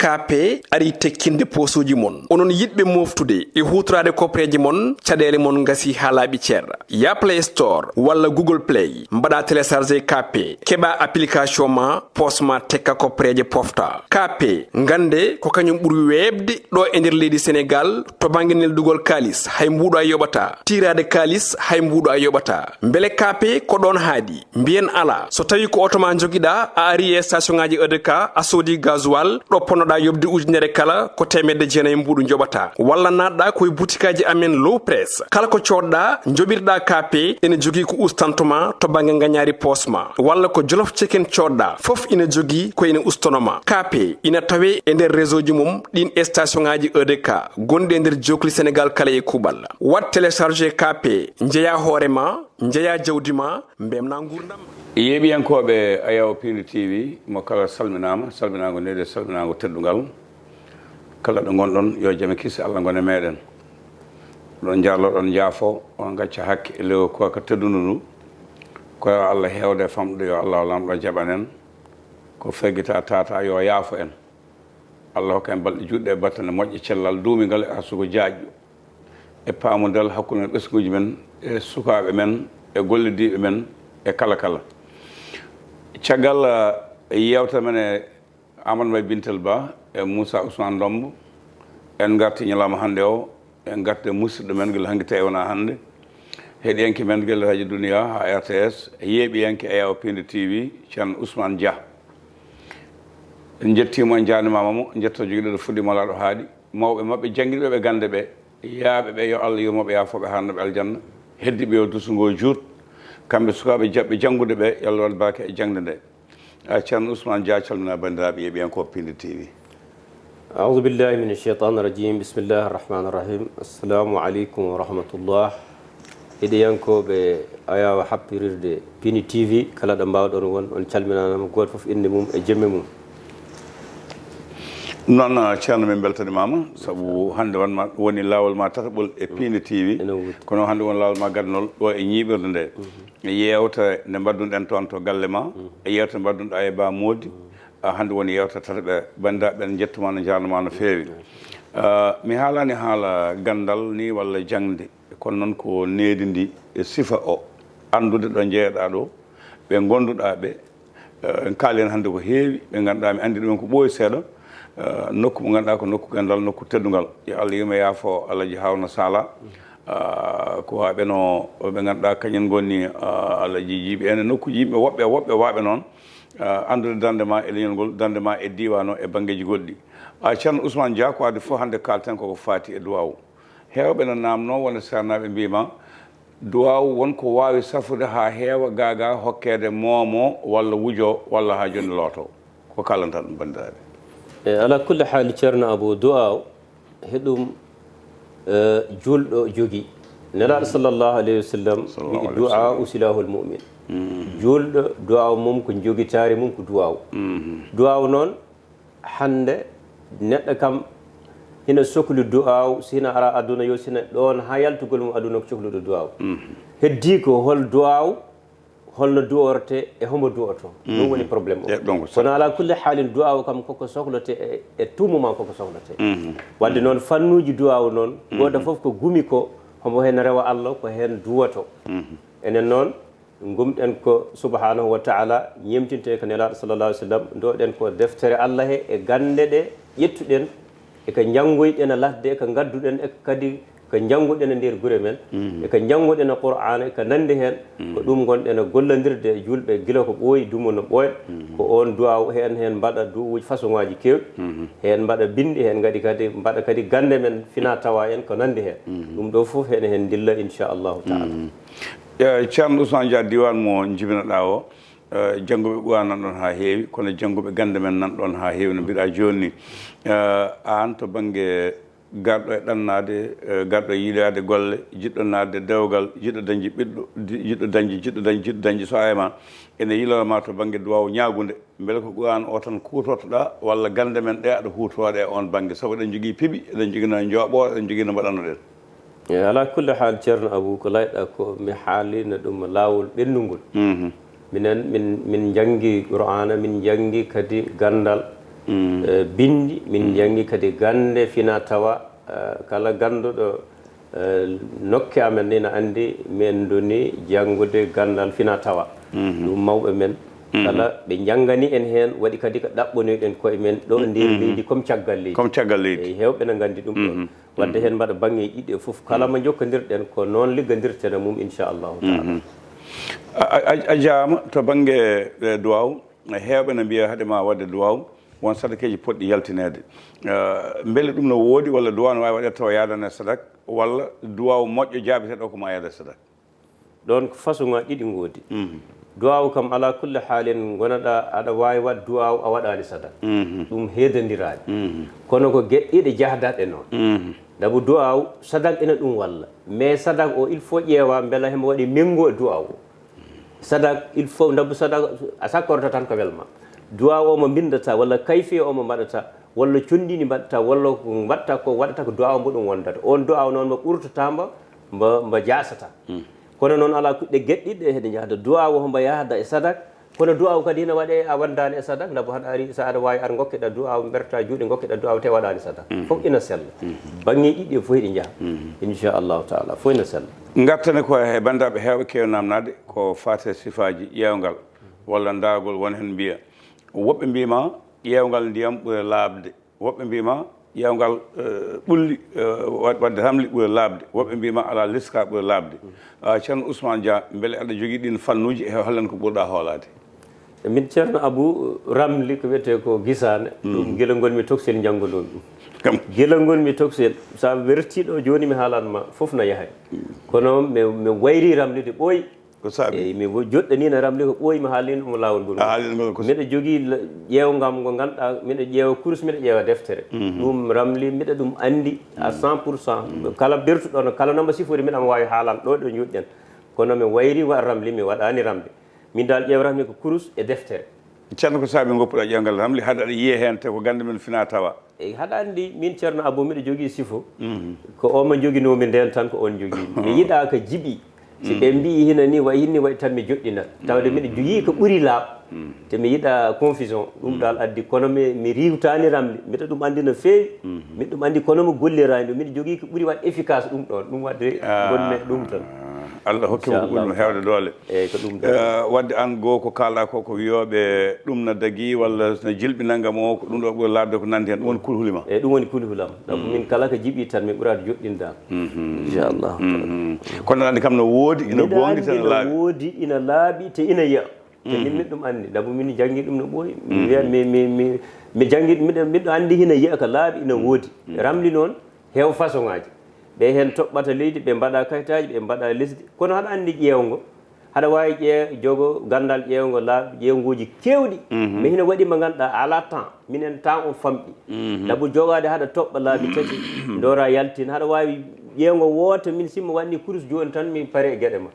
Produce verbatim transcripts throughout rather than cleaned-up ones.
Kaape arii tekkinde poosuuji mon. Onon yiɗɓe mooftude e huutoraade kopreeje mon, caɗeele mon ngasii haa laaɓi cer. Yah Play Store walla Google Play, mbaɗaa télécharger Kaape, keɓaa application ma, poos ma tekka kopreeje pofta. Kaape, ngannde ko kañum ɓuri weeɓde ɗo e nder leydi Senegaal to bannge neldugol kaalis, hay mbuuɗo a yoɓataa. Tiiraade kaalis, hay mbuuɗo a yoɓataa. Mbele Kaape ko ɗoon haaɗi? Mbiyen alaa. So tawii ko oto ma njogiɗaa, a arii e station ŋaaji E D K, a soodii gasoil, ɗo ponnoɗaa yoɓde ujunere kala, ko teemedde jeenayi mbuuɗu njoɓataa. Walla naatɗaa ko e butikaaji amen Low Press. Kala ko coodɗaa, njoɓirɗaa Kaape, ene jogii ko ustanto ma to bannge ngañaari poos ma. Walla ko Jolof Chicken coodɗaa, fof ina jogii ko ina ustono ma. Kaape ina tawee e nder réseau ji mum ɗiin e station ŋaaji E D K gonɗi e nder jookli Senegaal kala e kuuɓal. Waɗ télécharger Kaape, njeyaa hoore ma, njeyaa jawdi ma, mbemnaa nguurndam ma. Yeeɓiyankooɓe Ayaawo Piindi T V, mo kala salminaama, salminaango needi, salminaango teddungal. Kala ɗo ngonɗon, yo jam e kisi Allah ngon e meeɗen. Ɗon njaarlo, ɗon njaafo, on ngacca hakke e lewru koorka teddundu ndu. Ko yo Allah heewde e famɗude, yo Allah o Laamɗo jaɓan en. Ko fergita tata, yo yaafo en. Allah hokka en balɗe juutɗe e battane moƴƴe, cellal duumingal e arsugo jaajɗo. E paamundal hakkunde ɓesnguuji men, e sukaaɓe men, e gollodiiɓe men, e kala kala. Caggal, eh, yeewtere men e Amadou Mbaye Bintel Ba e Moussa Ousmane Ndombo, en ngarti ñalawma hannde o, en ngarti e musidɗo men gila hanki tawi wonaa hannde. Heɗiyanke men gila Rajo Duniya haa R T S, e yeeɓiyanke Ayaawo Piindi T V, Ceerno Ousmane Dia. En njettiima, en njaarnimaama mo, njetto jogiiɗo ɗo fuɗɗiima laaɗo haaɗi. Mawɓe maɓɓe, jannginɓe ɓe gannde ɓe, yaaɓe ɓe, yo Allah yurmo ɓe, yaafo ɓe, haarno ɓe aljanna. Heddiiɓe yo dusu ngoo juut. Kamɓe sukaaɓe jaɓɓe janngude ɓe, yo Allah waɗ barke e jaŋde nde. A Ceerno Ousmane Dia, calmina banndiraaɓe yeeɓiyankooɓe Piindi T V. أعوذ بالله من الشيطان الرجيم. بسم الله الرحمن الرحيم. السلام عليكم ورحمة الله. Heɗiyankooɓe Ayaawo happirirde Piindi T V, kala ɗo mbaawɗon won, on calminaama, gooto fof innde mum e jemme mum. Noon, ah, Ceerno, min mbeltanimaama, sabu hannde won ma, woni laawol ma tataɓol e Piindi T V. Ene wodi. Kono hannde won laawol ma gaddanol ɗo e ñiiɓirde nde. Mhm. Yeewtere nde mbaɗduɗen toon to galle ma, mhm, e yeewtere mbaɗduɗaa e Ba Moodi. Mhm. Ah, hannde woni yeewtere tataɓere. Banndiraaɓe, en njettu ma, no njaarnu ma no feewi. Mhm. Ah, mi haalaani haala ganndal ni walla jaŋde. Kono noon ko needi ndi e sifa o, anndude ɗo njeeɗaa ɗo, ɓe ngonnduɗaa ɓe, eh, en kaali heen hannde ko heewi, ɓe ngannduɗaa mi anndi ɗumen ko ɓooyi seeɗa, eh, nokku mo ngannduɗaa ko nokku ganndal, nokku teddungal. Yo Allah yurmo yaafo Alhaji Haruna Sala, ah, ko waaɓe no ɓe ngannduɗaa kañum ngoni, ah, Alhaji Jiibi en e nokkuuji yimɓe woɓɓe, woɓɓe waaɓe noon, ah, anndude darnde ma e leñol ngol, darnde ma e diiwaan o e banngeeji goɗɗi. Ah, Ceerno Ousmane Dia, ko adii fof hannde kaalten koko faati e duwaawu. Heewɓe no naamnoo wonde seernaaɓe mbiima, duwaaw won ko waawi safude haa heewa gaa gaa hokkeede moomo walla wujo walla haa jooni looto. Ko kaalantaa ɗum, banndiraaɓe? E, alaa kulli haali, Ceerno Abou, duwaaw, heɗum, e, juulɗo jogii. Nelaaɗo sallallahu alayhi wa sallam wiyi, "Du'aa'u silahul mu'min." Mm. Juulɗo, duwaaw mum ko njogitaari mum ko duwaaw. Mm. Duwaaw noon, hannde neɗɗo kam hina sokli du'aaw, si hina ara aduna yo sina ɗoon haa yaltugol mum aduna ko cokluɗo du'aaw. Mhm. Heddii ko hol du'aaw, holno du'orte e homo du'oto. Ɗum woni problème o. E ɗon ko kono alaa kulli haalin du'aaw kam koko soklete e, e tout moment koko soklete. Mhm. Wadde noon fannuuji du'aaw noon, mhm, gooto fof ko gumi ko homo heen rewa Allah, ko heen duwoto. Mhm. Enen noon, ngumɗen ko subhanahu wa ta'ala, ñemtinte ko Nelaaɗo sallallahu alaihi wasallam, ndoɗen ko deftere Allah he e gannde ɗe ƴettuɗen, e ko njanngoyɗen e ladde, e ko ngadduɗen, e kadi ko njannguɗen e nder gure men, mhm, e ko njannguɗen e Qur'aana, e ko nanndi heen, mhm, ko ɗum ngonɗen e gollandirde e juulɓe gila ko ɓooyi, dumo no ɓooya. Mhm. Ko oon duwaaw heen, heen mbaɗa duwuuji façon ŋaaji keewɗi, mhm, heen mbaɗa binndi, heen ngaɗi kadi, mbaɗa kadi gannde men fina tawa en ko nanndi heen. Mhm. Ɗum ɗo fof heen, heen ndilla, inchallahu ta'ala. Mhm. Eh, Ceerno Ousmane Dia, diiwaan mo njibinoɗaa o, eh, jannguɓe Qur'aana nan ɗoon haa heewi, kono jannguɓe gannde men nan ɗoon haa heewi, no mbiɗa jooni ni. Eh, aan to bannge garɗo e ɗannaade, eh, garɗo e yiɗaade golle, jiɗɗo naatde dewgal, jiɗɗo dañde ɓiɗɗo, di-, jiɗɗo dañde, jiɗɗo dañde, jiɗɗo dañde, so a e ma, ene yilora ma to bannge duwaaw ñaagunde, mbele ko Qur'aana o tan kuutortoɗaa, walla gannde men ɗe aɗa huutoroo e oon bannge, sabu eɗen njogii piɓi, eɗen njogii no njooɓoo, eɗen njogii no mbaɗanoɗen. E alaa kulli haal, Ceerno Abou, ko layɗaa ko, mi haalino ɗum laawol ɓenndungol. Mhm. Minen, min, min njanngi Qur'aana, min njanngi kadi ganndal, eh, binndi, min njanngi kadi gannde fina tawa, eh, kala gannduɗo, eh, nokke amen ni na anndi min ndoni janngude ganndal fina tawa. Ɗum mawɓe men, kala ɓe njanngani en heen, waɗi kadi ko ɗaɓɓonoyɗen koye men ɗo nder leydi comme caggal leydi. Comme caggal leydi. Eyi, heewɓe na nganndi ɗum ɗo. Wadde heen mbaɗa baŋŋeeji ɗiɗi e fof, kala mo njokkondirɗen ko noon liggandirten e mum, inchallahu taala. A, a, a jaama to bannge, eh, duwaaw, heewɓe na mbiya haade ma waɗde duwaaw, won sadakeeji potɗi yaltineede. Eh, mbele ɗum no woodi walla duwaaw no waawi waɗeede tawa yaadani e sadak, walla duwaaw moƴƴo jaabeteeɗo ko ma yaada e sadak? Ɗoon ko façon ŋaaji ɗiɗi ngoodi. Duwaaw kam alaa kulli haalin ngonaɗa aɗa waawi waɗ duwaaw a waɗaani sadak. Ɗum heedondiraani. Kono ko geɗe ɗiɗi jahdaɗe noon. Sabu duwaaw sadak ina ɗum walla. Mais sadak o il faut ƴeewa mbela himo waɗi menngo e duwaaw o. Sadak il faut, ndabu sadak a sakkorto tan ko welma. Duwaaw o mo mbinndata walla kayfiya o mo mbaɗata walla conndi ndi mbaɗata walla ko mbaɗata ko waɗata ko duwaaw mbo ɗum wondata. On duwaaw noon mo ɓurtata mbo, mbo, mbo jaasata. Kono noon alaa kuɗɗe geɗe ɗiɗi heɗe njahda. Duwaaw o hombo yahda e sadak, kono duwaaw kadi ina waɗe a wondaani e sadak, ndabu haɗa ari so aɗa waawi ar ngokkeɗa duwaaw, mberta juuɗe ngokkeɗa duwaaw te waɗaani sadak. Fof ina sella. Baŋŋeeji ɗiɗi fof eɗi njaha. Inchallahu taala, fof ina sella. Ngartane ko e banndiraaɓe heewɓe keewi naamnaade ko faati e sifaaji ƴeewngal walla ndaargol, won heen mbiya. Woɓɓe mbiya ma ƴeewngal ndiyam ɓuri laaɓde. Woɓɓe mbiya ma ƴeewngal, eh, ɓulli, eh, wa-, waɗde ramli ɓuri laaɓde. Woɓɓe mbiya ma alaa liska ɓuri laaɓde. Ah, Ceerno Ousmane Dia, mbele aɗa jogii ɗiin fannuuji e hollan ko ɓurɗa hoolaade? Min Ceerno Abou, ramli ko wiyetee ko gisaane, ɗum gila ngonmi toksel njanngunoo ɗum. Kam. Gila ngonmi toksel, so a wertii ɗo jooni mi haalan ma, fof na yahay. Kono mi, mi wayrii ramli de ɓooyi. Ko saabi? Eyi, mi wo-, joɗɗaniino ramli ko ɓooyi mi haalino mo laawol ngol. A haalino ngol ko miɗo jogii la-, ƴeewngam ngo ngannduɗaa, miɗo ƴeewa kurus, miɗo ƴeewa deftere. Ɗum ramli, miɗo ɗum anndi à cent pour cent. Kala bertuɗo no, kala nomba sifori, miɗo am waawi haalan ɗo, ɗo njoɗɗen. Kono mi wayri wa ramli, mi waɗaani ramli. Min dal ƴeew ramli ko kurus e deftere. Ceerno, ko saabi ngoppuɗa ƴeewngal ramli, haɗa aɗa yiya heen te ko gannde men fina tawa? Eyi, haɗa anndi, min Ceerno Abou, miɗo jogii sifo. Ko o mo joginoomi ndeen tan, ko oon jogii. Mi yiɗaa ko jiɓi. Si ɓe mbiyi hino ni, wayi hinni, wayi tan mi joɗɗinat. Tawde miɗo jogii ko ɓuri laaɓ. Te mi yiɗaa confusion. Ɗum dal addi, kono mi, mi riiwtaani ramli. Miɗo ɗum anndi no feewi. Miɗo ɗum anndi, kono mo golliraani ɗum. Miɗo jogii ko ɓuri waɗ efficace ɗum ɗoon. Ɗum waɗde ngonmi ɗum tan. Allah hokki mo ko ɓuri mo heewde doole. Eyi, ko ɗum tan. Eh, wadde aan goo ko kaalɗaa ko, ko wiyooɓe ɗum na dagii walla na jilɓi nanngam o, ko ɗum ɗo ɓuri laaɓde ko nanndi heen, ɗum woni kulhuli ma? Eyi, ɗum woni kulhuli am. Sabu min kala ko jiɓi tan mi ɓuraade joɗɗinde am. Inchallah. Kono aɗa anndi kam no woodi, ina goonɗi tan laaɓi. Woodi, ina laaɓi, te ina yiya. Te min miɗo ɗum anndi. Sabu min janngi ɗum no ɓooyi. Mi wiya mi, mi, mi, mi janngi, miɗo, miɗo anndi hina yiya ko laaɓi, ina woodi. Ramli noon, heew façon ŋaaji. Ɓe heen toɓɓata leydi, ɓe mbaɗa kayitaaji, ɓe mbaɗa lesdi. Kono haɗa anndi ƴeewngo, haɗa waawi ƴee-, jogo ganndal ƴeewngo laabi, ƴeewnguuji keewɗi. Mi hino waɗi mo ngannduɗaa alaa temps, minen temps o famɗi. Sabu jogaade haɗa toɓɓa laabi tati, ndoora yaltin, haɗa waawi ƴeewngo wooto, min simmo waɗni kurus jooni tan mi pare e geɗe ma.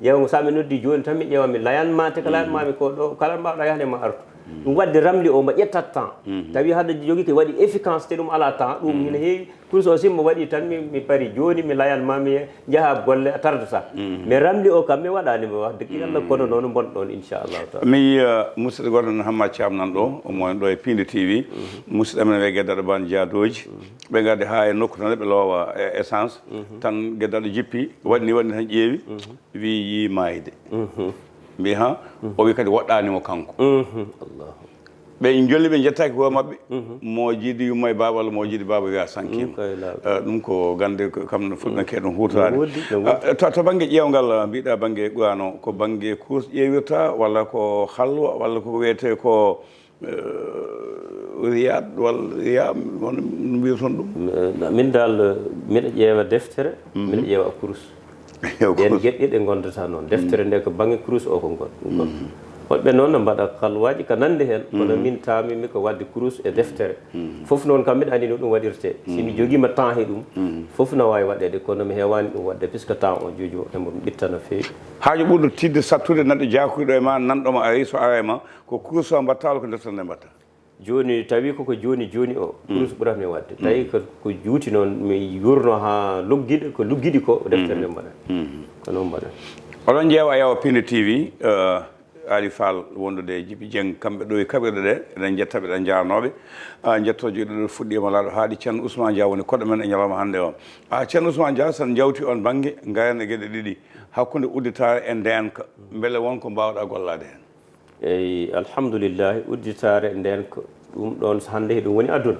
Ƴeewngo so mi noddi jooni tan mi ƴeewa mi layan ma, te ko layan ma mi ko ɗo, kala mbaawɗa yahde ma artu. Ɗum waɗde ramli o mbo ƴettat temps. Tawi haɗa jogii ko waɗi efficace te ɗum alaa temps, ɗum hino heewi. Kurus o simmo waɗi tan mi, mi pari jooni mi layan ma mi njaha golle a tardata. Mais ramli o kam mi waɗaani mo wax dëgg Yàlla kono noonu mbon ɗoon inchallahu taala. Mi yiya musidɗo gooto no Hamma Caam nan ɗo, omo woni ɗo e Piindi T V. Musidɗo amen wiyee Geddaɗo Ban Jaadooji. Ɓe ngardi haa e nokku tan ɓe loowa e-, essence. Tan Geddaɗo jippi, waɗi ni, waɗi ni tan ƴeewi, wi yii maayde. Mbi ha, o wi kadi woɗɗaani mo kanko. Allahu. Ɓe njolli, ɓe njettaaki hoore maɓɓe, mo jiidi yumma e baaba walla mo jiidi baaba wiya sankiima. Eh, ɗum ko gannde ko kam no fuɗɗanke ɗum huutoraade. No woodi, no woodi. Ah, to, to bannge ƴeewngal, ah, mbiɗa bannge Qur'an o, ko bannge kurus ƴeewirta walla ko halwa walla ko wiyetee ko, eh, riyaad walla riya, won no mbiyton ɗum? Eh, min dal, miɗo ƴeewa deftere, miɗo ƴeewa kurus. Ɗeen geɗe ɗe ngondata noon. Deftere nde ko bannge kurus o ko ngon-, ngon-. Woɗɓe noon no mbaɗa halwaaji ka nande heen, kono min taami mi ko waɗde kurus e deftere. Fof noon kam miɗa anndi no ɗum waɗirtee. Si mi jogiima temps he ɗum, fof no waawi waɗeede, kono mi heewaani ɗum waɗde, puisque temps o jojo hemo ɓitta no feewi. Haaju ɓurɗo tiiɗde sattude neɗɗo jaakuyɗo e ma, nanɗo ma ari, so ara e ma, ko kurus o mbaɗta walla ko deftere nde mbaɗta? Jooni, tawi koko jooni jooni o, kurus ɓuratmi waɗde. Tawi ko, ko juuti noon, mi yuurno haa luggiɗo, ko luggiɗi ko, deftere nde mbaɗa. Ko noon mbaɗa. Oɗon njeewa e Yawa Piindi T V, eh, Ali Fall wondude e Jibi Dieng, kamɓe ɗo e kaɓirɗe ɗe, eɗen njettaɓe, eɗen njaarnooɓe. Ah, njettooje ɗo fuɗɗiima laaɗo haaɗi. Ceerno Ousmane Dia woni koɗo men e ñalawma hannde o. Ah, Ceerno Ousmane Dia, so en njawti on bannge, ngaren e geɗe ɗiɗi, hakkunde udditaare e ndeenka, mbele won ko mbaawɗa gollaade heen? Eyi, alhamdulillahi, udditaare e ndeenka, ɗum ɗoon hannde he ɗum woni aduna.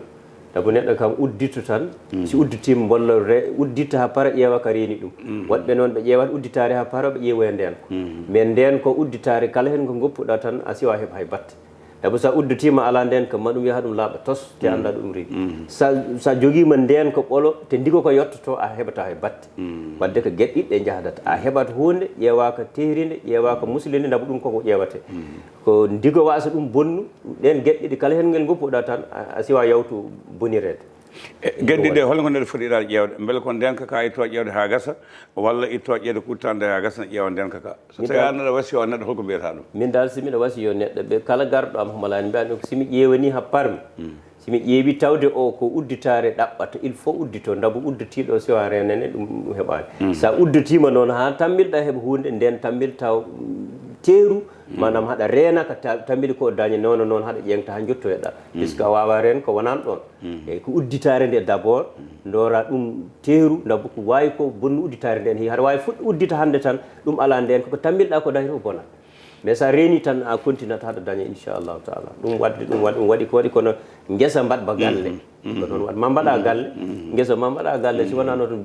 Sabu neɗɗo kam uddito tan, si udditiima mbolla re-, uddita haa para, ƴeewa ka reeni ɗum. Woɗɓe noon ɓe ƴeewat udditaare haa para, ɓe ƴeewoya ndeenka. Mais ndeenka, udditaare kala heen ko ngoppuɗaa tan, a siwa heɓ hay batte. Sabu so a udditiima alaa ndeenka, ma ɗum yaha ɗum laaɓa tos, te annda ɗum rewi. So, so a jogiima ndeenka ɓolo, te ndigo ko yottoto, a heɓataa hay batte. Waɗde ko geɗe ɗiɗi ɗe njahdata. A heɓat huunde, ƴeewa ka tehrinde, ƴeewa ka muslinde, sabu ɗum koko ƴeewate. Ko ndigo waasa ɗum bonnu, ɗeen geɗe ɗiɗi kala heen ngel ngoppuɗaa tan, a, a siwa yawtu bonireede. E, geɗe ɗiɗi ɗe, hol ko neɗɗo foti ƴeewde? Mbele ko ndeenka ka itto ƴeewde haa gasa, walla itto ƴeewde ko udditaande haa gasa, ne ƴeewa ndeenka ka? So tawi an neɗɗo wasi o neɗɗo, holko mbiyata ɗum? Min dal, si miɗo wasi yo neɗɗo, ɓe kala garɗo am, homo laani mbiya ɗum, si mi ƴeewani haa parmi, si mi ƴeewi tawde o ko udditaare ɗaɓɓata, il faut uddito, sabu udditiiɗo si o a reenane ɗum heɓaani. Sa udditiima noon haa tambilɗa heɓa huunde, ndeen tambil taw, mm, teeru, maanaam haɗa reena ka ta-, tambili ko dañe noon, noon haɗa ƴeeŋta haa njottoyoɗa. Puisque a waawaa reen ko wonaan ɗoon. Eyi, ko udditaare nde d'abord, ndoora ɗum teeru, sabu ko waawi ko bonnu udditaare nden. Haɗa waawi fuɗ-, uddita hannde tan, ɗum alaa ndeen, koko tambilɗa ko dañi ko bonat. Mais sa reeni tan, a continue haɗa daña, inchallahu taala. Ɗum waɗde, ɗum waɗi, ɗum waɗi ko waɗi kono ngesa mbaɗ ba galle. Ko noon waɗ-, ma mbaɗa galle, ngesa ma mbaɗa galle, si wonaa noon to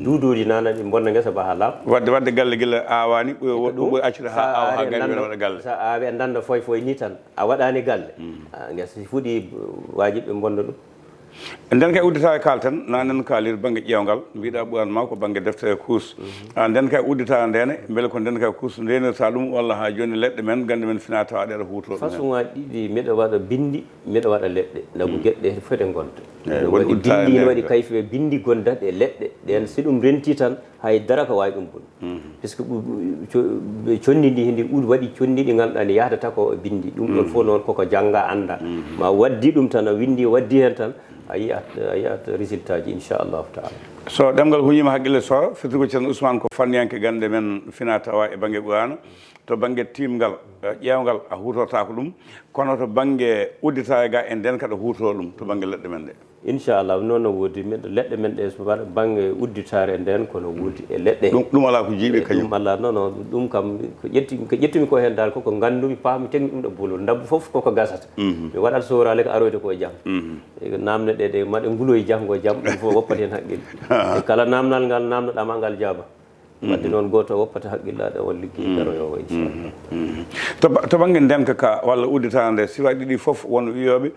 duuduuji nana ɗi bonna ngesa ba haa laaɓa. Waɗde, waɗde galle gila aawaani, ɓuri, ɓuri accude haa aawa, haa gayni, waɗa galle. Sa aawi a danda foy foy ni tan, a waɗaani galle. Ah, ngesa si fuɗi, waajibɓe bonna ɗum. Nden kay udditaare kaalten, na nen kaalir bannge ƴeewngal, mbiɗa ɓuran ma ko bannge deftere kuus. Ah, nden kay udditaare ndene, mbele ko nden kay kuus ndenirta ɗum, walla haa jooni leɗɗe men, gannde men fina tawa ɗe aɗa huuto ɗum? Façon ŋaaji ɗiɗi, miɗo waɗa binndi, miɗo waɗa leɗɗe. Sabu geɗe ɗe foti ngonde. Eyi, miɗo woni waɗi udditaare binndi, ene nden waɗi kay. Kayfeeji binndi gondaɗe e leɗɗe. Ɗen si ɗum renti tan, hay dara ko waawi ɗum bonnude. Puisque ɓu-, co-, ɓe conndi ndi, hindi ud-, waɗi conndi ɗi ngannduɗaa ndi yahdata ko e binndi. Ɗum ɗon fof noon koko jannga, annda. Ma waddi ɗum tan, a winndi, waddi heen tan, a yiyat, a yiyat résultat ji, inchallahu taala. So ɗemngal huñiima haqqille, so firti ko Ceerno Ousmane ko fanniyanke gannde men fina tawa e bannge Qur'aana, to bannge tiimngal, eh, ƴeewngal, a huutortaako ɗum, kono to bannge udditaare ga e nden kaɗa huutoro ɗum to bannge leɗɗe men ɗe. Inchallah, noon no woodi. Miɗo, leɗɗe men ɗe so waɗa bannge udditaare nden, kono woodi e leɗɗe. Ɗum, ɗum alaa ko jiiɓi kañum. Ɗum alaa, non, non, ɗum kam ko ƴetti, ko ƴettumi ko heen dal, koko nganndumi, paami, tegmi ɗum ɗo bolol. Ndabbu fof koko gasata. Mi waɗat sooraale ko aroyde ko e jam. E ko naamne ɗe, ɗe maɗe nguloyi janngo e jam, ɗum fof woppat heen haqqille. E kala naamnal ngal naamnoɗaa ma ngal jaaba. Wadde noon gooto woppata haqqillaaɗo on liggey garoyoowo, inchallah. To ba-, to bannge ndenka ka walla udditaare nde, siwaaji ɗiɗi fof won wiyooɓe,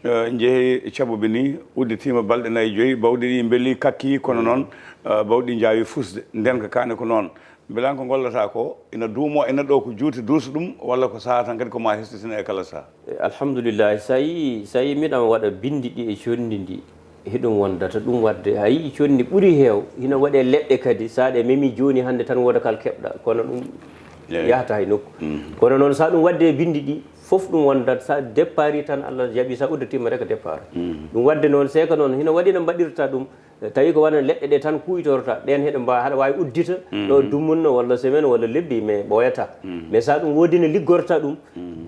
eh, njehi cabuɓe ni, udditiima balɗe nayi joyi, bawɗi ɗi mbeli, kakki, kono noon, eh, bawɗi njaawi fusde. Ndenka ka ne ko noon. Mbelan ko ngollata ko ina duumo e neɗɗo o ko juuti duusa ɗum, walla ko saha tan kadi ko ma hestitina e kala saha? Eh, alhamdulillahi, sa yii, sa yii miɗan waɗa binndi ɗi e conndi ndi, hiɗum wondata ɗum waɗde. A yii conndi ɓuri heew, hino waɗe leɗɗe kadi, sa ɗe memi jooni hannde tan wooda kal keɓɗa, kono ɗum yahata hay nokku. Kono noon sa ɗum waɗde e binndi ɗi, fof ɗum wondat, sa départ tan Allah jaɓi, sa udditima rek départ. Ɗum waɗde noon, seeka noon, hino waɗi no mbaɗirta ɗum, tawi ko wona leɗɗe ɗe tan kuytorta, ɗen heɗe mba-, haɗa waawi uddita ɗo dumunna walla semaine walla lebbi, mais ɓooyata. Mais sa ɗum woodi no liggorta ɗum,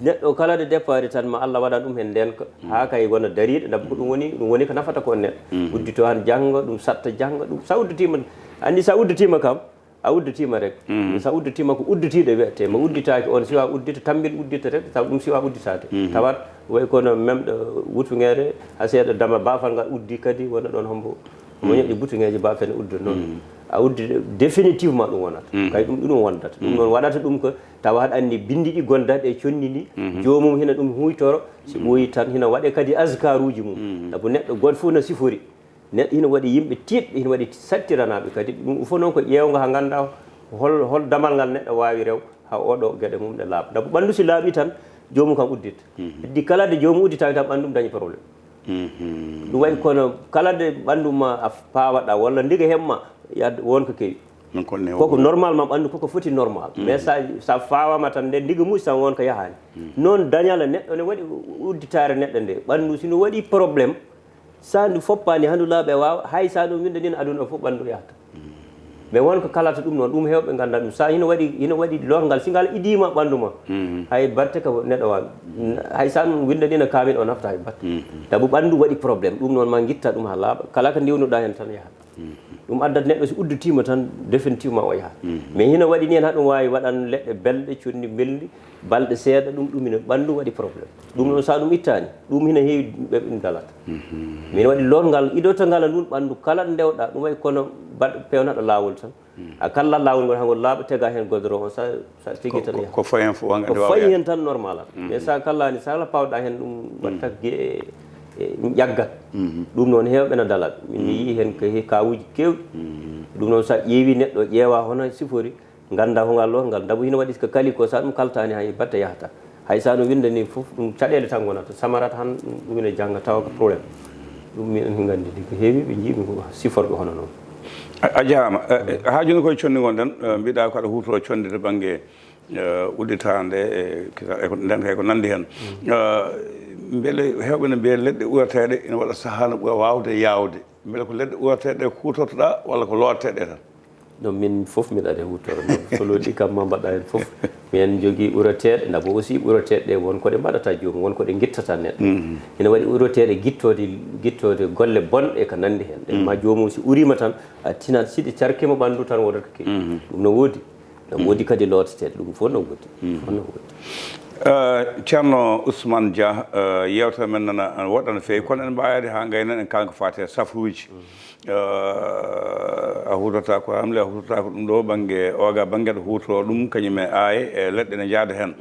neɗɗo kala nde départ tan ma Allah waɗan ɗum heen ndenka, haa kay wona dariiɗo, ndabu ko ɗum woni, ɗum woni ko nafata ko neɗɗo. Uddito han jannga, ɗum satta jannga, ɗum sa udditima, anndi sa udditima kam, a udditima rek. Sa udditima ko udditiiɗo wiyete, mo udditaaki on siwa uddita, tambil uddita rek, sabu ɗum siwa udditaade. Tawat way kono memɗo wutuŋeere, haa seeɗa dama baafal ngal uddi kadi, wona ɗon hombo. Mo ñoƴƴi butuŋeeji ba fen udda noon. A uddi définitivement ɗum wonata. Kay ɗum, ɗum wondata. Ɗum noon waɗata ɗum ko tawa haɗa anndi binndi ɗi gonda ɗe conndi ndi, joomum hina ɗum huytoro, si ɓooyi tan hina waɗe kadi askaruuji mum. Sabu neɗɗo gooto fof no sifori. Neɗɗo hina waɗi yimɓe tiiɗɓe, hina waɗi sattiranaaɓe kadi. Ɗum fof noon ko ƴeewnga haa ngannda hol, hol damal ngal neɗɗo waawi rew haa oɗo geɗe mum ɗe laaɓa. Sabu ɓanndu si laaɓi tan, joomum kam uddita. Heddi kala nde joomum udditaaki tan, ɓanndu mum dañi problème. Ɗum wayi kono kala nde ɓanndu ma a paawaɗa walla ndiga heɓma, yaad won ko kewi. Koko normal ma ɓanndu, koko foti normal. Mais sa, sa faawama tan nde ndiga musi tan won ko yahaani. Noon dañala neɗɗo ne waɗi udditaare neɗɗo nde. Ɓanndu si no waɗi problème, sa ndu foppaani, handu laaɓe waawa, hay sa ɗum winnda nin aduna o fof ɓanndu yahata. Mais won ko kalata ɗum noon, ɗum heewɓe nganndaa ɗum. So hino waɗi, hino waɗi lorngal, si ngal idiima ɓanndu ma, hay batte ka neɗɗo waawi. Hay so a ɗum winndaniino kaamil, o nafata hay batte. Sabu ɓanndu waɗi problème, ɗum noon ma ngitta ɗum haa laaɓa. Kala ko ndiwnuɗaa heen tan yahat. Ɗum addat neɗɗo, so udditiima tan, définitivement o yahat. Mais hino waɗi ni en, haɗum waawi waɗan leɗɗe belɗe, conndi mbelndi, balɗe seeɗa, ɗum ɗum ina ɓanndu waɗi problème. Ɗum noon, so a ɗum ittaani, ɗum hino heewi ɓe ɗum dalata. Min waɗi lorngal, idoto ngal ndun ɓanndu kala ɗo ndewɗaa, ɗum wayi kono baɗ-, peewnaɗo laawol tan. A kalla laawol ngol, hangol laaɓa, tega heen godoro on, sa, sa tigi tan yaha. Ko fayi heen fof, ko fayi heen tan normal. Mais sa kallaani, sa la pawɗa heen ɗum, watta ge-, e, ƴaggat. Ɗum noon heewɓe na dala. Min mi yii heen ko he kaawuuji keewɗi. Ɗum noon sa ƴeewi neɗɗo, ƴeewa hono sifori, ngannda ko ngal lorngal. Ndabu hino waɗi ko kali ko, sa ɗum kaltaani hay batte yahata. Hay so a ɗum winndani fof, ɗum caɗeele tan ngonata, samarata tan, ɗum ina jannga tawa ko problème. Ɗum minen nganndi ko heewi ɓe njiimi ko siforɓe hono noon. A, a jaaraama. Eh, eh, haa jooni koye conndi ngonɗen, eh, mbiɗa ko aɗa huutoro conndi to bannge, eh, udditaande, e kita-, e ko, nden kay ko nanndi heen. Eh, mbele heewɓe ne mbiya leɗɗe urateeɗe ina waɗa sahaa no ɓura waawde yaawde. Mbele ko leɗɗe urateeɗe ɗe kuutortoɗaa walla ko looteteeɗe tan? Non, min fof miɗa e huutora. Non, solooji kam ma mbaɗa heen fof. Miɗen njogii urateeɗe, ndabu aussi urateeɗe ɗe won ko ɗe mbaɗata joomum, won ko ɗe ngittata neɗɗo. Ina waɗi urateeɗe gittooɗe, gittooɗe golle bonɗe e ko nanndi heen. Ɗe ma joomum si uriima tan, a tinat si ɗe carkiima ɓanndu tan wodata ko kewi. Ɗum no woodi. No woodi kadi looteteeɗe, ɗum fof no woodi. Fof no woodi. Eh, Ceerno Ousmane Dia, eh, yeewtere men nana woɗɗa no feewi, kono en mbaawani haa ngaynen en kala ko faati e safuuji. Eh, a huutortaa ko hamle, a huutortaa ko ɗum ɗo bannge, oga bannge ɗo huutoro ɗum, kañum e aaye, e leɗɗe ne njaada heen.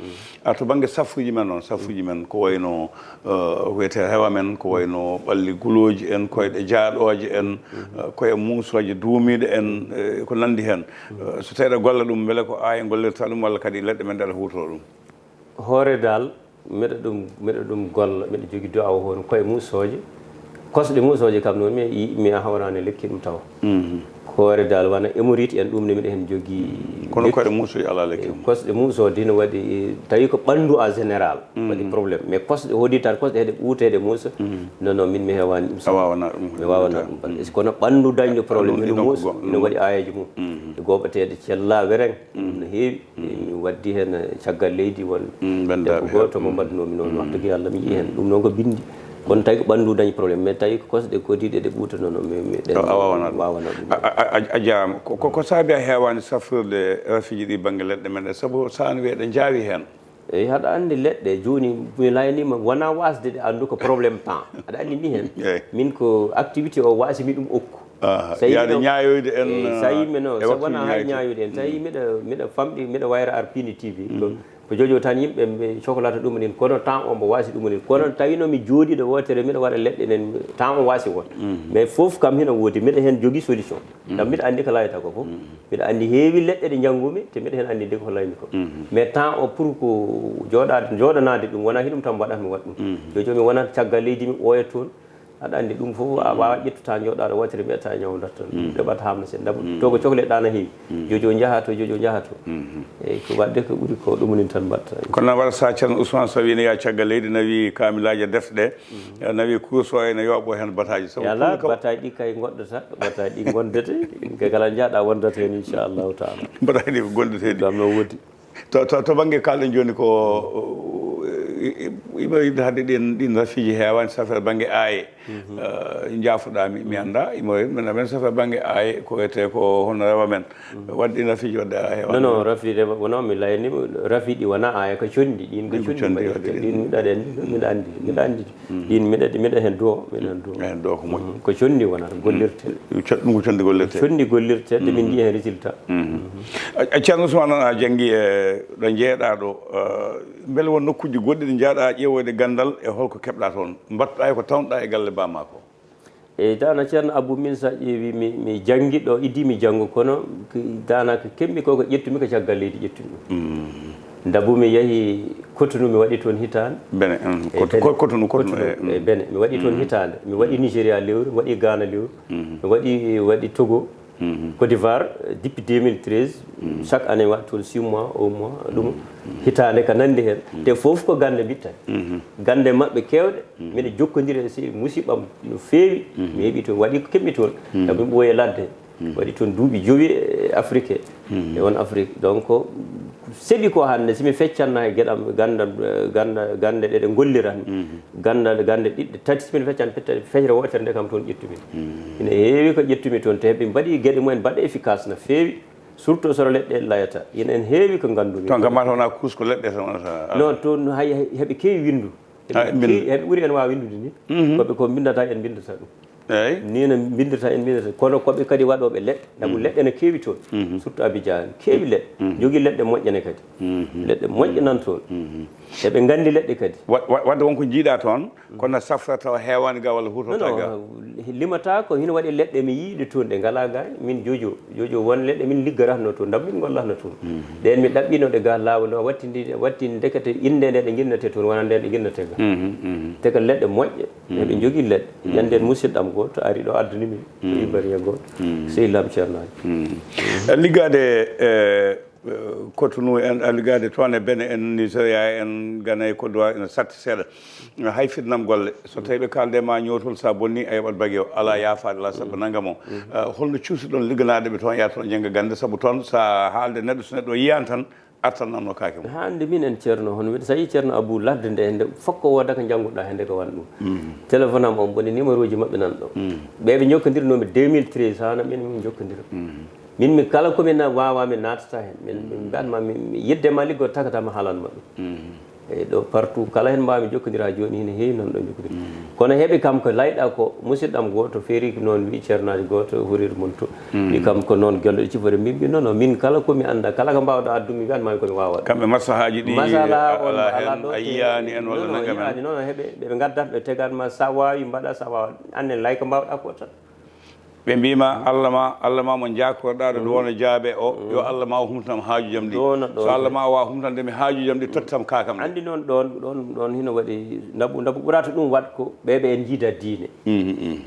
A to bannge safuuji men noon, safuuji men ko wayno, eh, wiyetee hewa men, ko wayno ɓalli gulooji en, koyɗe jaaɗooje en, eh, koye muusooje duumiiɗe en, eh, ko nanndi heen. Eh, so tawii aɗa golla ɗum, mbele ko aaye ngollirta ɗum walla kadi leɗɗe men ɗe aɗa huutoro ɗum? Hoore dal, miɗa ɗum, miɗa ɗum golla, miɗa jogii duwaaw hono koye muusooje. Kosɗe muusooje kam noon, mi, mi hawraani lekki ɗum tawa. Hoore dal, wano hémorroïde en, ɗum ne miɗa heen jogii. Kono lekki. Koyɗe muusooje alaa lekki. Eh, kosɗe muusooje ne waɗi, eh, tawi ko ɓanndu en général waɗi problème. Mais kosɗe, hoodi tan kosɗe heɗe ɓuuta, heɗe muusa. Non, non, min mi heewaani ɗum. A waawanaa ɗum. Mi waawanaa ɗum. Parce que kono ɓanndu dañɗo problème, ino muusa, ino waɗi aayeeji mum. E gooɓeteeɗe cella wereng. No heewi. Mi waddi heen caggal leydi won debbo gooto mo mbaɗnoomi noon. Wax dëgg Yàlla mi yii heen. Ɗum noon ko binndi. Kono tawi ko ɓanndu dañi problème, mais tawi ko kosɗe kodiiɗe ɗe ɓuuta noon, mi, mi, ɗen a, a waawanaa ɗum. Waawanaa ɗum. A, a, a, a jaaraama. Ko, ko, ko saabi a heewaani safrirde rafiiji ɗi bannge leɗɗe men ɗe, sabu so a wiyii ɗe njaawi heen? Eyi, haɗa anndi leɗɗe, jooni mi layanima, wonaa waasde ɗe anndu ko problème temps. Aɗa anndi ni heen. Eyi. Min ko activité o waasi mi ɗum okku. Aha, yaade ñaayoyde en, eyi, so a yii mi no, e so wonaa hay ñaayoyde en, so a yii miɗa, miɗa famɗi, miɗa wayra ar Pini T V. Ko, ko jojo tan yimɓe ɓe coklata ɗum ɗin, kono temps o mbo waasi ɗum ɗin. Kono tawino mi jooɗiiɗo wootere, miɗa waɗa leɗɗe ɗen, temps o waasi won. Mais fof kam hino woodi, miɗa heen jogii solution. Ngam miɗa anndi ko layata ko fof. Miɗa anndi heewi leɗɗe ɗe njanngumi, te miɗa heen anndi de ko laymi ko. Mais temps o pour ko jooɗaade, jooɗanaade ɗum, wonaa hiɗum tan mbaɗat mi waɗ ɗum. Jojo mi wonat caggal leydi, mi ɓooya toon. Aɗa anndi ɗum fof, a waawaa ƴettude tan jooɗaade wootere mbiyataa ñaw ndartan. Ɗum ɗeɓata hamna seeɗa. Ndabu to ko cohleɗaa na heewi. Jojo njaha to, jojo njaha to. Eyi, ko waɗde ko ɓuri ko ɗum woni tan mbaɗta. Kono na waɗa sa Ceerno Ousmane Sow ina yaa caggal leydi, nawi kaamilaaji e defte ɗe, nawi kurus o ene yooɓoo heen bataaji. Sabu yalaa, bataaji ɗi kay ngoddata, bataaji ɗi gondete, ɗin kay kala njaaɗa wondata heen, inchallahu taala. Bataaji ɗi ko gondeteeɗi. Ɗum no woodi. To, to, to bannge kaalɗen jooni ko, i-, i-, imo yiɗde hannde ɗin, ɗin rafiiji heewaani safere bannge aaye. Eh, njaafoɗaa mi, mi anndaa, imo yiɗde men, men safere bannge aaye ko wiyetee ko hono rewa men. Waɗde ɗin rafiiji waɗde aaye heewaani. Non, non, rafi rewa, wonaa mi layani, rafi ɗi wonaa aaye ko conndi, ɗin ko conndi mbaɗirta. Ɗin miɗa anndi, miɗa anndi, miɗa anndi. Ɗin miɗa, miɗa heen duwo, miɗa heen duwo. Heen duwo ko moƴƴi. Ko conndi wonata, gollirte. Ɗum ko conndi gollirte. Conndi gollirte, de min njiya heen résultat. A, a, Ceerno Ousmane, noon a janngi e ɗo njeeɗaa ɗo, eh, mbele won nokkuuji goɗɗi ɗi njaaɗaa ƴeewoyde ganndal e holko keɓɗaa toon? Mbaɗɗaa e ko tawnoɗaa e galle Ba Maako? Eyi, daana Ceerno Abou, min so a ƴeewi, mi, mi janngi ɗo, idii mi janngo, kono ki-, daanaka keɓmi ko, ko ƴettumi ko caggal leydi ƴettumi ɗum. Ndabu mi yahi Cotonou, mi waɗi toon hitaande. Bene, mm, e Cotonou, Bene. Cotonou, Cotonou, Cotonou, e, mm. E Bene. Mi waɗi toon hitaande. Mi waɗi Nigeria lewru, mi waɗi Ghana lewru, mi waɗi, waɗi Togo, Côte d'Ivoire, eh, depuis deux mille treize, chaque année mi waɗa toon six mois, un mois, ɗum hitaande ka nanndi heen. Te fof ko gannde mbiɗ tan. Gannde maɓɓe keewɗe, miɗa jokkondira e si-, musiɓɓam no feewi, mi heɓi toon, waɗi ko keɓmi toon. Sabu mi ɓooyi e ladde. Waɗi toon duuɓi jowi e Afrique, e on Afrique. Donc, seɗi ko hannde, si mi feccanna e geɗam, ganda, ganda, gande ɗe ɗe ngolliran, ganda, gande ɗiɗɗe, tati, si mi feccan pette-, fecre wootere nde kam toon ƴettumi. Ina heewi ko ƴettumi toon, te ɓe mbaɗi geɗe mumen mbaɗa efficace no feewi, surtout so leɗɗe layata. Ina en heewi ko ngandumi. Toon kam mata wona kuus ko leɗɗe tan wonata. Non, toon hay, hay, heɓe keewi windu. Ah, heɓe mbin- keewi, heɓe ɓuri en waawa windude ni. Ko ɓe ko mbindata en mbindata ɗum. Eyyi. Ni no mbindirta en mbindata. Kono ko ɓe kadi waɗooɓe leɗɗe. Sabu leɗɗe no keewi toon. Surtout Abidjan. Keewi leɗɗe. Jogii leɗɗe moƴƴe ne kadi. Leɗɗe moƴƴe nan toon. Eɓe nganndi leɗɗe kadi. Wa-, wa-, wadde wonko jiiɗa toon, kono safra tawa heewaani ga walla huutortaake ga? Non, limata ko hino waɗi leɗɗe mi yiiɗe toon ɗe ngalaa ga. Min Jojo, Jojo won leɗɗe min liggoratno toon, ndam min ngollatno toon. Ɗeen mi ɗaɓɓino ɗe ga laawol o wattindi, wattindi ndekete innde nde ɗe nginnete toon, wona nde ɗe nginnete ga. Te ko leɗɗe moƴƴe, eɓe njogii leɗɗe. Ñande en musidɗo am gooto ari ɗo addani min ko Ibrahima gooto, sehil am Ceernaajo. Eh, liggaade, eh, eh, Cotonou en, a liggaade toon e Benin en, Nigeria en, Ghana e Côte d'Ivoire ene satti seeɗa. Hay fitnam golle. So tawi ɓe kaalde ma ñootol, sa bonni a yoɓat bagi o. Alaa yaafaade, alaa sabu nannga mo. Eh, holno cuusiɗon ligganaade ɓe toon, yaa toon jannga gannde? Sabu toon sa haalde neɗɗo, so neɗɗo yiyaani tan, artan namno kaake mum. Hannde min en Ceerno, hono mbiɗa, so a yii Ceerno Abou, ladde nde hende fof ko wooda ko njannguɗaa hende ko won ɗum. Téléphone am on, woni numéro ji maɓɓe nan ɗo. Ɓe ɓe njokkondirnoomi deux mille treize, hana min min njokkondira. Min, min kala ko min na-, waawa, min naatata heen. Min, min mbiyan ma, min, min yedde ma liggo tagata ma haalan ma ɗum. Eyyi, ɗo partout, kala heen mbaawmi jokkondir haa jooni, hino heewi nan ɗo jokkondir. Kono heɓe kam ko layɗa ko, musidɗo am gooto feeri noon, wi'i ceernaajo gooto, Huriir Montu. Wi kam ko noon gelɗo ɗi cifori. Min mbi, non, non, min kala ko mi annda, kala ko mbaawɗa addu, mi wiyan ma ko mi waawa. Kamɓe maslahaaji ɗi Masalaa on alaa heen, alaa ɗo a te-, yiyaani en walla non, non, nannga men? Yiyaani, non, non, heɓe, ɓe ngaddat, ɓe tegan ma, sa waawi mbaɗa, sa waawa, annen lay ko mbaawɗa ko tan. Ɓe mbiima, Allah ma, Allah ma mo njaakoroɗaa ɗo wona jaabe o, yo Allah ma o humtanam haaju jam ɗi. Ɗo, no, ɗo. So Allah ma o waawa humtande mi haaju jam ɗi, tottam kaakam ɗi. Anndi noon ɗoon, ɗoon, ɗoon hino waɗi ndabu, ndabu ɓurata ɗum waɗ ko ɓe, ɓe en njiida diine.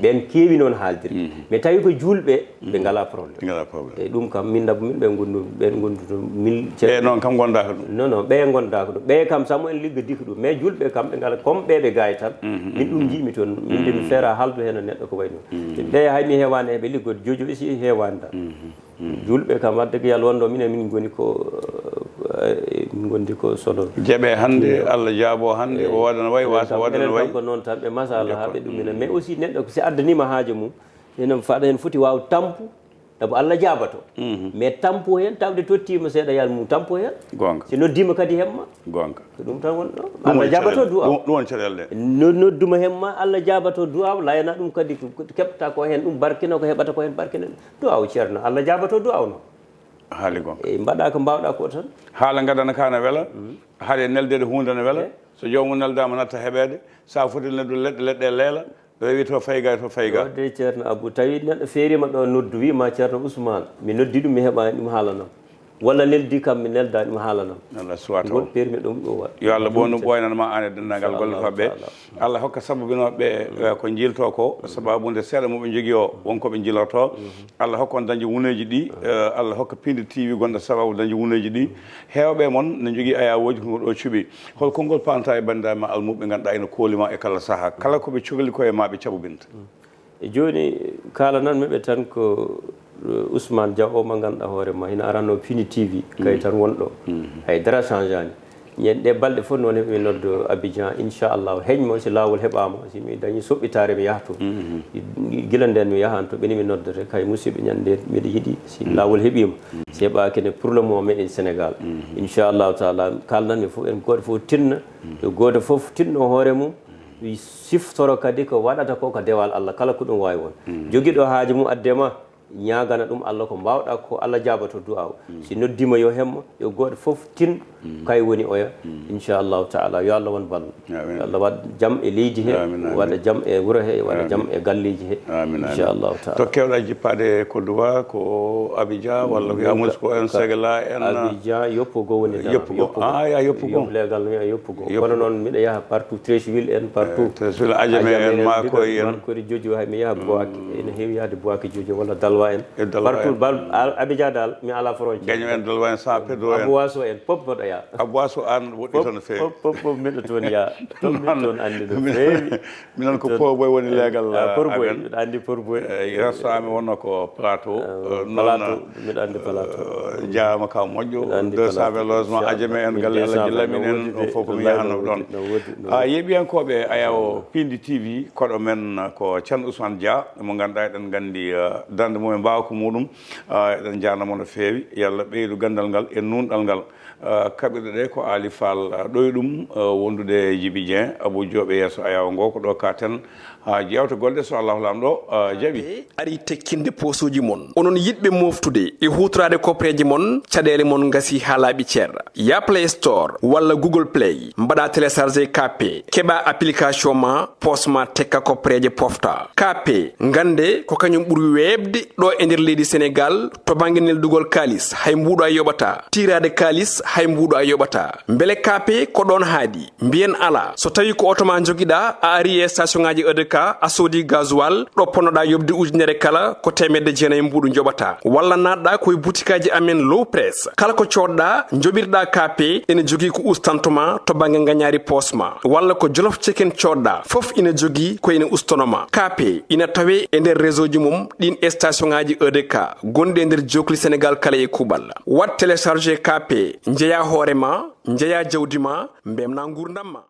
Ɓen keewi noon haaldir. Mais tawi ko juulɓe, ɓe ngalaa problème. Ɓe ngalaa problème. E ɗum kam, min ndabu min ɓe ngondu, ɓe ngondu to min ce- Ɓe noon kam ngondaaka ɗum. Non, non, ɓe ngondaaka ɗum. Ɓe kam, samu en liggo dikka ɗum. Mais juulɓe kam, ɓe ngalaa, comme ɓe, ɓe gaay tan. Min ɗum njiimi toon. Min de mi feera haaldu heen neɗɗo ko wayi noon. Ɓe hay mi heewaani heɓe liggo, jojo isi heewaani tan. Juulɓe kam, wadde ko yalla wonɗo minen, min ngoni ko, eh, min ngondi ko solo. Jeeɓe hannde, Allah jaabo hannde, o waɗana wayi, wasa waɗana wayi. Ko noon tan, ɓe masala haa ɓe ɗum minen. Mais aussi neɗɗo ko si addaniima haaje mum, ene faada heen foti waaw tampu, sabu Allah jaabato. Mais tampu heen, tawde tottiima seeɗa yal mum tampu heen. Goonga. Si noddiima kadi hemma. Goonga. Ko ɗum tan woni ɗo. Ɗum Allah woni jaabato caɗeele. Du'a. Ɗum, ɗum woni caɗeele ɗe. No-, nodduma hemma, Allah jaabato du'a, layana ɗum kadi ko, ko keɓta ko heen, ɗum barkino, ko heɓata ko heen barkino. Du'a o ceerno, Allah jaabato du'a o no. Haali goonga. E mbaɗa ko mbaawɗa ko tan. Haala ngadana ka na wela, haade neldeede huunde na wela. So joomum neldaama natta heɓeede, sa foti neldude leɗɗe, leɗɗe leela, rewi to fayga, to fayga. Wadde ceerno Abou, tawi neɗɗo feerima ɗo noddu, wiima ceerno Ousmane, mi noddi ɗum, mi heɓaani ɗum haalanam. Walla neldi kam, mi nelda ɗum haalanam. Allah suwa taw. Ngol permi ɗum ɗum waɗ. Yo Allah ɓoynu ɓoynana ma aan e denndaangal gollotooɓe ɓe. Inchallahu taala. Allah hokka sababinooɓe ɓe, eh, ko njiilto ko, sababu nde seeɗa mo ɓe njogii o, won ko ɓe njiilorto. Allah hokka on dañde wuneeji ɗi, eh, Allah hokka piindi tiiwi gonɗo sababu dañde wuneeji ɗi. Heewɓe mon ne njogii ayawooji ko ɗo cuɓi. Hol konngol paanta e banndiraaɓe ma almuɓe ɓe ngannduɗaa ene kooli ma e kala sahaa? Kala ko ɓe cokli ko e ma ɓe caɓobinta. E jooni, kaalananmi ɓe tan ko, eh, Ousmane Dia o mo ngannduɗaa hoore ma, hino aranno Pini T V, kay tan wonɗo. Hay dara changeani. Ñande ɗe balɗe fof noon heɓe mi noddo Abidjan, inchallahu. Heñ mo, si laawol heɓaama, si mi dañi soɓɓitaare, mi yaha toon. Gila ndeen mi yahan to ɓeni mi noddete, kay musidɓe, ñande miɗo yiɗi, si laawol heɓiima, si heɓaaki ne, pour le moment meɗen Sénégal. Inchallahu taala, kaalananmi fof, en gooto fof tinna, yo gooto fof tinno hoore mum, siftoro kadi ko waɗata ko, ko dewal Allah, kala ko ɗum waawi won. Jogiiɗo haaji mum adde ma, ñaagana ɗum Allah ko mbaawɗa ko, Allah jaabato du'a o. Si noddiima yo hemma, yo gooto fof tin, kay woni oya, inchallahu taala. Yo Allah won ballo. Amin. Yo Allah waɗ jam e leydi he, amin, amin, waɗa jam e wuro he, waɗa jam e galleeji he. Amin, amin. Inchallahu taala. To keewɗa jippaade ko Duwa, ko Abidjan, walla ko Yamoussoukro en, Ségala en? Abidjan, Yopougon woni dara. Yopougon. Yopougon. Ah, ya Yopougon. Yop-, legal mi a Yopougon. Yopougon. Kono noon miɗo yaha partout, Treichville en, partout. Eh, Treichville, Adjamé en, Makoy en. Marcory Jojo, hay mi yaha Bouaké. Ene heewi yahde Bouaké Jojo walla Dal Dalwa en. E Dalwa partout en. Bal Abidjan dal mi ala frontière. Gaño en, Dalwa en, San Pedro en. Abuwaso en pop mboɗo ya. Abuwaso an woɗɗi toon no feewi. Pop pop pop miɗo toon ya. Toon miɗo toon anndi no feewi. Minon ko Porboy woni leegal. Porboy amen. Miɗo anndi Porboy. Yeso amen wonno ko Plateau. Noon Plateau miɗo anndi Plateau. Jaama ka moƴƴo. Deux cent vingt logement ajame en galle Allah jillami en ɗum fof ko mi yahanno ɗoon. A yeeɓiyankooɓe ayawo Pindi T V koɗo men ko Ceerno Ousmane Dia mo ngannduɗaa eɗen nganndi darnde mum e mbaawka muɗum. Eɗen njaarnamo no feewi. Yo Allah ɓeydu ganndal ngal e nuunɗal ngal. Kaɓirɗe ɗe ko Ali Fall ɗoyi ɗum wondude e Jibi Dieng Abou Diop e yeeso ayawo ngo ko ɗo katen. Ha jewte golle so Allahu Laamɗo jaɓi. Ari tekkinde posuuji mon. Onon yiɗɓe moftude e huutoraade kopreeje mon, caɗeele mon ngasi haa laaɓi cer. Ya Play Store walla Google Play, mbaɗa télécharger K P, keɓa application ma, pos ma tekka kopreeje pofta. K P, ngannde ko kañum ɓuri weeɓde ɗo e nder leydi Senegal to bannge neldugol kaalis, hay mbuuɗo a yoɓata. Tiiraade kaalis, hay mbuuɗo a yoɓata. Mbele K P ko ɗoon haadi? Mbiyen alaa. So tawii ko oto ma njogiɗaa, a arii e station ŋaaji E D K, a soodii gasoil, ɗo ponnoɗaa yoɓde ujunere kala, ko teemedde jeenayi mbuuɗu njoɓataa. Walla naatɗaa ko e butikaaji amen Low Press. Kala ko coodɗaa, njoɓirɗaa K P, ene jogii ko ustantoo ma to bannge ngañaari poos ma. Walla ko Jolof Chicken coodɗaa, fof ina jogii ko ina ustonoo ma. K P ina tawee e nder réseau ji mum ɗiin e station ŋaaji E D K gonɗi e nder jookli Senegal kala e kuuɓal. Waɗ télécharger K P, njeyaa hoore ma, njeyaa jawdi ma, mbeltinaa nguurndam ma.